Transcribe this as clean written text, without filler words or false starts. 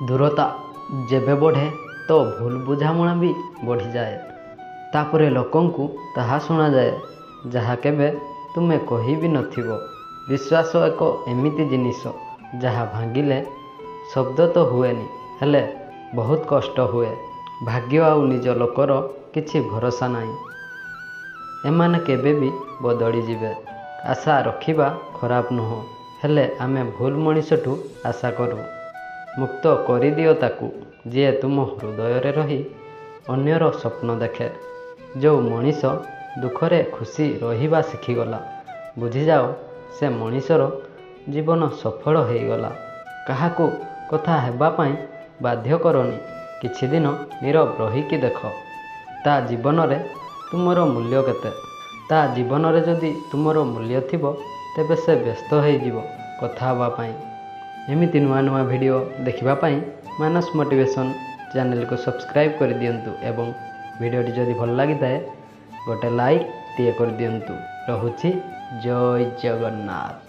ଦୂରତା ଯେବେ ବଢ଼େ ତ ଭୁଲ ବୁଝାମଣା ବି ବଢ଼ିଯାଏ। ତାପରେ ଲୋକଙ୍କୁ ତାହା ଶୁଣାଯାଏ ଯାହା କେବେ ତୁମେ କହି ବି ନଥିବ। ବିଶ୍ୱାସ ଏକ ଏମିତି ଜିନିଷ ଯାହା ଭାଙ୍ଗିଲେ ଶବ୍ଦ ତ ହୁଏନି, ହେଲେ ବହୁତ କଷ୍ଟ ହୁଏ। ଭାଗ୍ୟ ଆଉ ନିଜ ଲୋକର କିଛି ଭରସା ନାହିଁ। ଏମାନେ କେବେ ବି ବଦଳିଯିବେ। ଆଶା ରଖିବା ଖରାପ ନୁହଁ, ହେଲେ ଆମେ ଭୁଲ ମଣିଷଠୁ ଆଶା କରୁ। ମୁକ୍ତ କରିଦିଅ ତାକୁ ଯିଏ ତୁମ ହୃଦୟରେ ରହି ଅନ୍ୟର ସ୍ୱପ୍ନ ଦେଖେ। ଯେଉଁ ମଣିଷ ଦୁଃଖରେ ଖୁସି ରହିବା ଶିଖିଗଲା, ବୁଝିଯାଅ ସେ ମଣିଷର ଜୀବନ ସଫଳ ହେଇଗଲା। କାହାକୁ କଥା ହେବା ପାଇଁ ବାଧ୍ୟ କରନି, କିଛିଦିନ ନୀରବ ରହିକି ଦେଖ ତା ଜୀବନରେ ତୁମର ମୂଲ୍ୟ କେତେ। ତା ଜୀବନରେ ଯଦି ତୁମର ମୂଲ୍ୟ ଥିବ, ତେବେ ସେ ବ୍ୟସ୍ତ ହେଇଯିବ କଥା ହେବା ପାଇଁ। ଏମିତି ନୂଆ ନୂଆ ଭିଡ଼ିଓ ଦେଖିବା ପାଇଁ ମାନସ ମୋଟିଭେସନ୍ ଚ୍ୟାନେଲକୁ ସବସ୍କ୍ରାଇବ୍ କରିଦିଅନ୍ତୁ ଏବଂ ଭିଡ଼ିଓଟି ଯଦି ଭଲ ଲାଗିଥାଏ ଗୋଟେ ଲାଇକ୍ ଟିଏ କରିଦିଅନ୍ତୁ। ରହୁଛି, ଜୟ ଜଗନ୍ନାଥ।